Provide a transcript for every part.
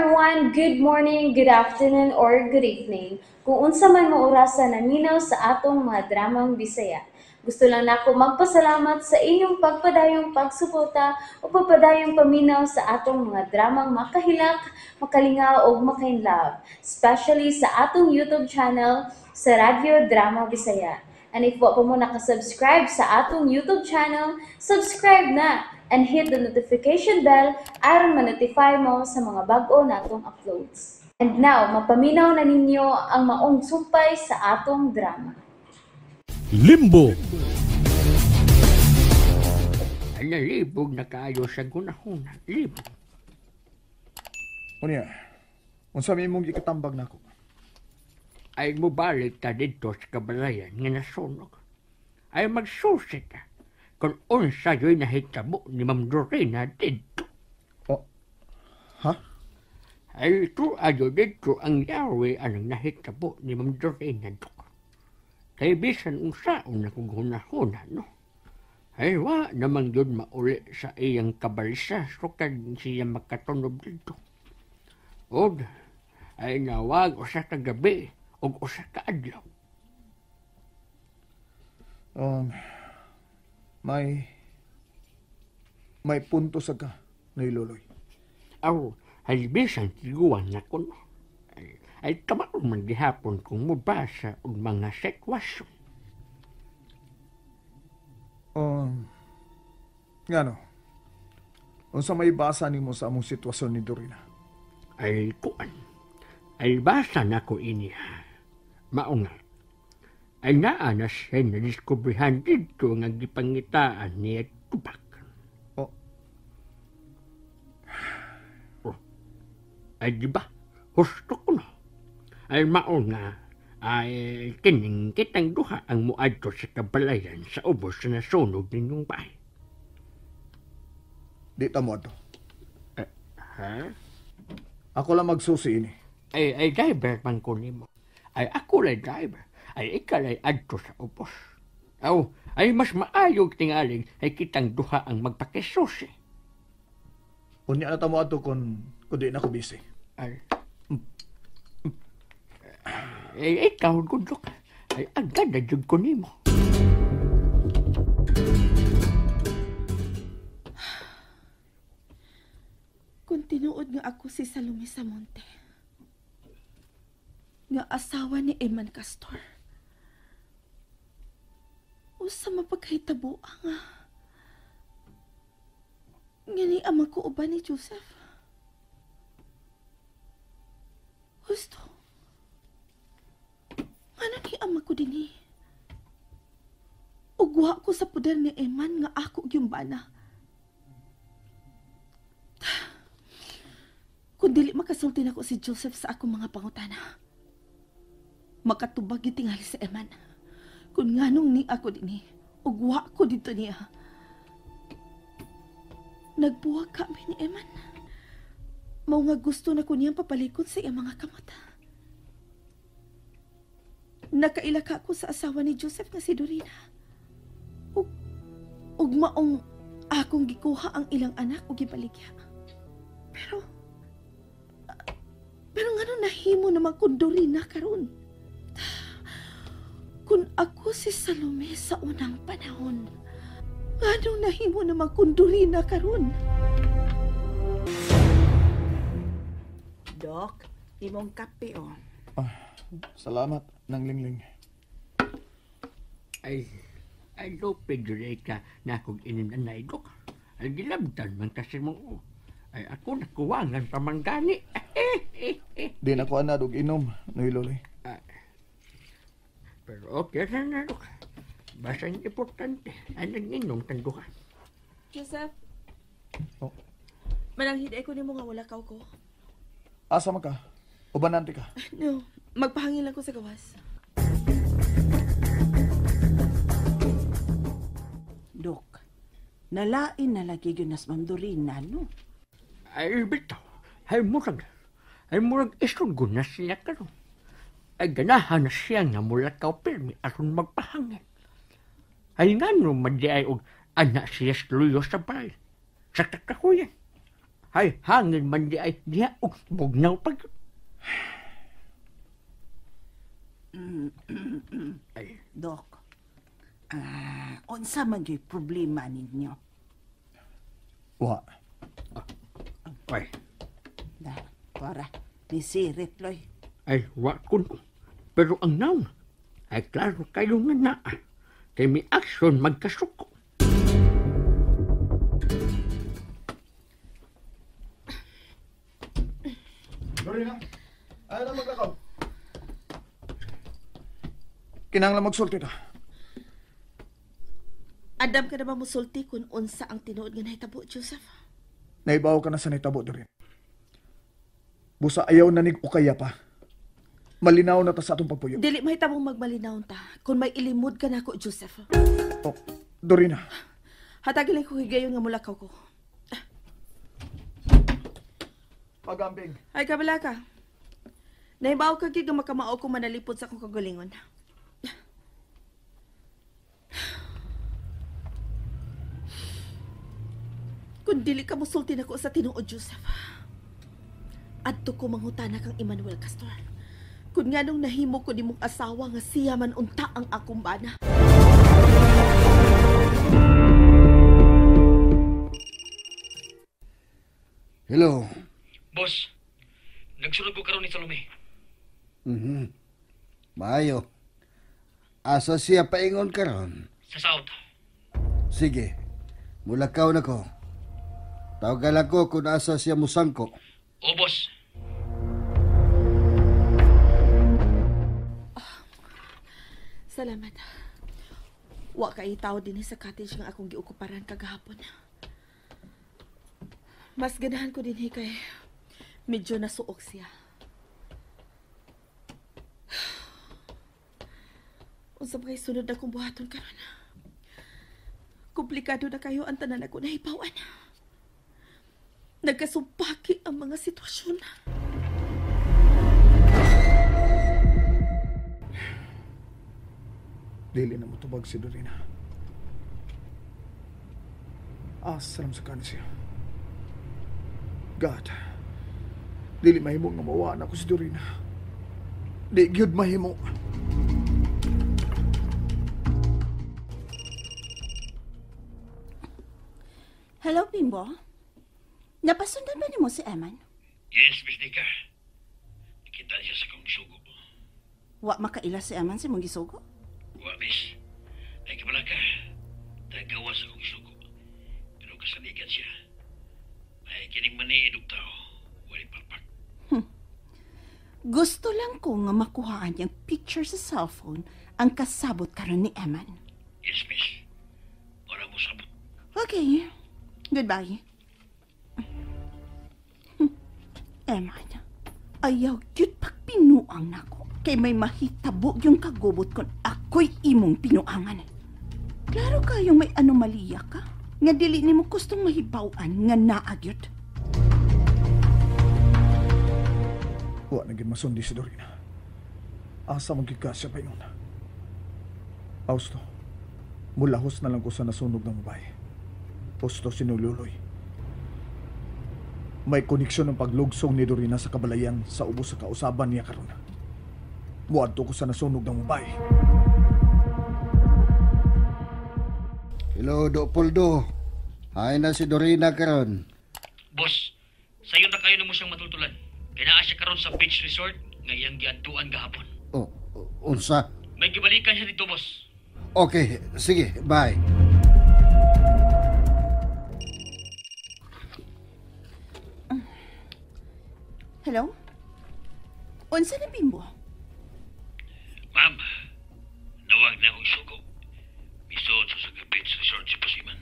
Everyone! Good morning, good afternoon, or good evening. Kung unsa man mo orasa naminaw sa atong mga dramang Bisaya. Gusto lang nako magpasalamat sa inyong pagpadayong pagsuporta o pagpadayong paminaw sa atong mga dramang makahilak, makalingaw ug makainlove, especially sa atong YouTube channel sa Radyo Drama Bisaya. And if wa pa mo nakasubscribe sa atong YouTube channel, subscribe na and hit the notification bell aron ma-notify mo sa mga bag-o natong uploads. And now, mapaminaw na ninyo ang maong sumpay sa atong drama. Limbo. Ay, nalibog na kaayo sa gunahuna. Libog. Unya, unsa may imong gikatambag nako? Ay mubalik ta didto sa kabalayan nga nasunog. Ay magsusi ta kung unsa yo'y nahitabo ni Ma'am Dorina didto. Oh, ha? Ay ito ayo didto ang yawi anang nahitabo ni Ma'am Dorina dok. Kay bisan unsaon na kung hunahuna, no? Ay wa namang yun mauli sa iyang kabalisa sukad siya makatunob dito. Og ay nawag usa ka gabi og usa ka adlaw. May punto sa ka, Noy Loloy. Aw, ay bisan tiguan na ko, no? Ay kamaon man gihapon kung mubasa og mga sitwasyon. Ngano? Unsa may basa nimo sa among sitwasyon ni Dorina? Ay kuan. Ay basa na ko ini. Mao nga. Ay naa na siya nadiskubrihan didto nga gipangitaan niya tubak. Oh. Oh. Ay di ba? Husto ko no. Ay mao nga ay kining kitang duha ang muadto sa kabalayan sa ubos na nasunog ninyong bahay. Di ta mo adto. Ha? Ako lang magsusi ini. Ay, driver man ko nimo. Ay ako lay driver. Ay ikaw lay adto sa ubos. Aw, ay mas maayog tingaling ay kitang duha ang magpakisusi. Unya na ta mo adto kun di na ko busy. Ay. Ay, ikaw, gudok. Ay, agad na jud ko nimo. Kung tinuod nga ako si Salome Samonte, nga asawa ni Eman Castor, usa mapagkahitabo nga nga ni ama ko uban ni Joseph. Husto. Ano ni ama ko dinhi? Ugwa ko sa poder ni Eman nga ako gyud bana. Kung dili makasulti nako si Joseph sa akong mga pangutana, makatubag gyud tingali sa Eman. Kung nganong ni ako dinhi, ugwa ko dito niya. Nagbuwag kami ni Eman. Mao nga gusto na ko niyang papalikod sa iyang mga kamot. Nakaila ka ko sa asawa ni Joseph nga si Dorina. Ug maong akong gikuha ang ilang anak ug gibaligya. Pero ngano nahimo naman kun Dorina karon? Kun ako si Salome sa unang panahon, ngano nahimo naman kun Dorina karon? Dok, imong kape oh. Salamat, Nang Lingling. Ay, lupi dyan ka na akong inim na naidok. Ay, gilabdan man kasi mo. Ay, ako nakuwangan pa man gani. Di na ko anad og inom, Noy Loloy. Pero okay na na, Dok. Basta ang importante, ay nag-inom tang duha. Joseph. Oh. Mananghid ko nimo nga wala kaw ko. Asa man ka? Ubanante ka? No, magpahangin lang ko sa gawas. Dok, nalain na lagi yun nas Ma'am Dorina, no? Ay, bitaw. Ay, murag isugo na siya karon. Ay, ganahan na siya nga mula kaw pirmi aron magpahangin. Ay, ngano man di ay og anak siya sa luyo sa balay. Sa kakahuyan. Ay, hangin man di ay diha og bugnaw pag. Ay. Dok, unsa man gyud problema ninyo? Wa. Ay. Da, para ni sirit loy. Ay, wa kun. Pero ang naon, ay klaro kayo nga naa. Kay may aksyon magkasuko. Dorina, ayaw na maglakaw. Kinahanglan magsulti ta. Adam ka na ba musulti kung unsa ang tinuod nga nahitabo, Joseph? Naibaw ka na sa nahitabo, Dorina. Busa ayaw na nig ukaya pa. Malinaw na ta sa atong pagpuyo. Dili mahitabong magmalinaw ta kung may ilimod ka na ako, Joseph. Oh, Dorina. Hatagin lang ko higayon nga mulakaw ko. Pagambing. Ay, kabala ka. Naibaw ka gig nga makamao ko manalipod sa akong kagalingon. Kung dili ka musulti nako sa tinuod, Joseph. Adto ko mangutana kang Emmanuel Castor. Kung nga nung nahimo ko ni mong asawa nga siya man unta ang akong bana. Hello. Boss, nagsunod ko karon ni Salome. Maayo. Asa siya paingon karon? Sa South. Sige. Mulakaw na ko. Tawagan ako kung asa siya musangko. O, boss. Salamat. Wa kay tao dinhi sa cottage nga akong giukuparan kagahapon. Mas ganahan ko dinhi kay medyo nasuok siya. Unsa ba kay sunod na kong buhaton karon? Komplikado na kayo ang tanan ako nahibawan. Nagkasumpaki ang mga sitwasyon. Dili na motubag si Dorina. Asa naman sa kanan siya. God, dili mahimo nga mawaan ako si Dorina. Di gyud mahimo. Hello, Bimbo. Napasundan ba nimo si Eman? Yes, Miss Nika. Nakita siya sa kong gisugo. Wa makaila si Eman sa mong gisugo? Wa, miss. Ay, kabala ka. Tagawa sa kong gisugo. Pero kasaligan siya. Ay, kining maniid og tao. Wali palpak. Gusto lang ko nga makuhaan niyang picture sa cellphone ang kasabot karon ni Eman. Yes, miss. Wala mo sabot. Okay. Goodbye. Eman, ayaw gyud pagpinuang nako. Kay may mahitabo yung kagubot kung ako'y imong pinuangan. Klaro kayong may anomalya ka. Nga dili nimo gustong mahibaw-an nga naagyod. Wa na gyud masundi si Dorina. Asa man gyud ka siya paingon. Austo, mulahos na lang ko sa nasunog ng babae. Posto sinululoy. May koneksyon ng paglugsong ni Dorina sa kabalayan sa ubos sa kausaban niya karon. Muadto ko sa nasunog ng babae. Hello, Do Poldo. Hay na si Dorina karon. Boss, sayo na kayo na mo siyang matultulan. Kaya naa siya karon sa beach resort nga iyang giadtuan gahapon. Oh, unsa? May gibalikan siya dito, boss. Okay, sige, bye. Hello? Unsa na, Bimbo? Ma'am, nawag na akong sugo. Misuot sa sa beach resort si Pasiman.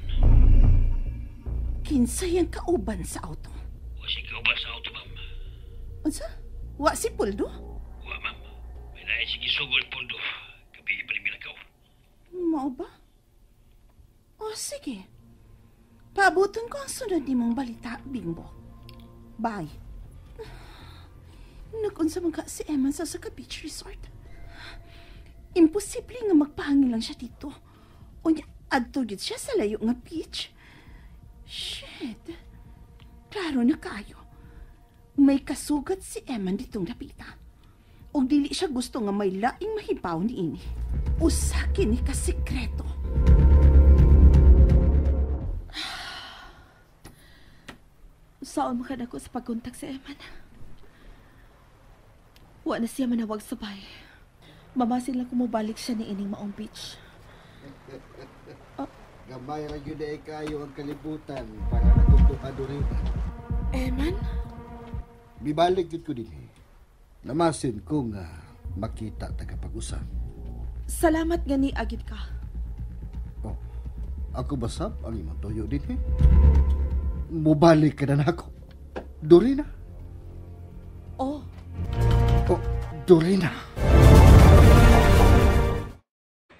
Kinsay ang kauban sa auto? Wa si kauban sa auto, ma'am. Unsa? Wa si Puldo? Wa, ma'am. May lain si gisugo ni Puldo. Gabi pa rin minakaw. Mao ba? O, sige. Paabuton ko ang sunod nimong balita, Bimbo. Bye. Nag-unsa man ka si Eman sa Saka Beach Resort. Imposible nga magpahangin lang siya dito. Unya, adto gid siya sa layo nga beach. Shit. Klaro na kayo. May kasugat si Eman ditong dapita. Og dili siya gusto nga may laing mahibaw ni ini. Usa kini ka sikreto. Saan man ka sa pagkontak sa Eman? Wa na siya manawag sa bay. Mamasin lang kumubalik siya ni ining maong beach. Oh. Gamay ra gyud ay kayo ang kalibutan para natuto ka Dorina. Eman? Mibalik gyud ko dinhi. Namasin ko nga makita taga pag-usap. Salamat nga ni agid ka. Oh, ako basab ang imong tuyo dinhi. Mubalik ka na nako. Dorina. Oh. Oh, Dorina.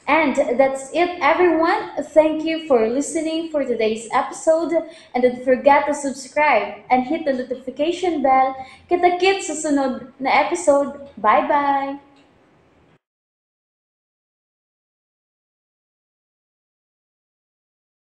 And that's it, everyone. Thank you for listening for today's episode. And don't forget to subscribe and hit the notification bell. Kita-kits sa sunod na episode. Bye-bye!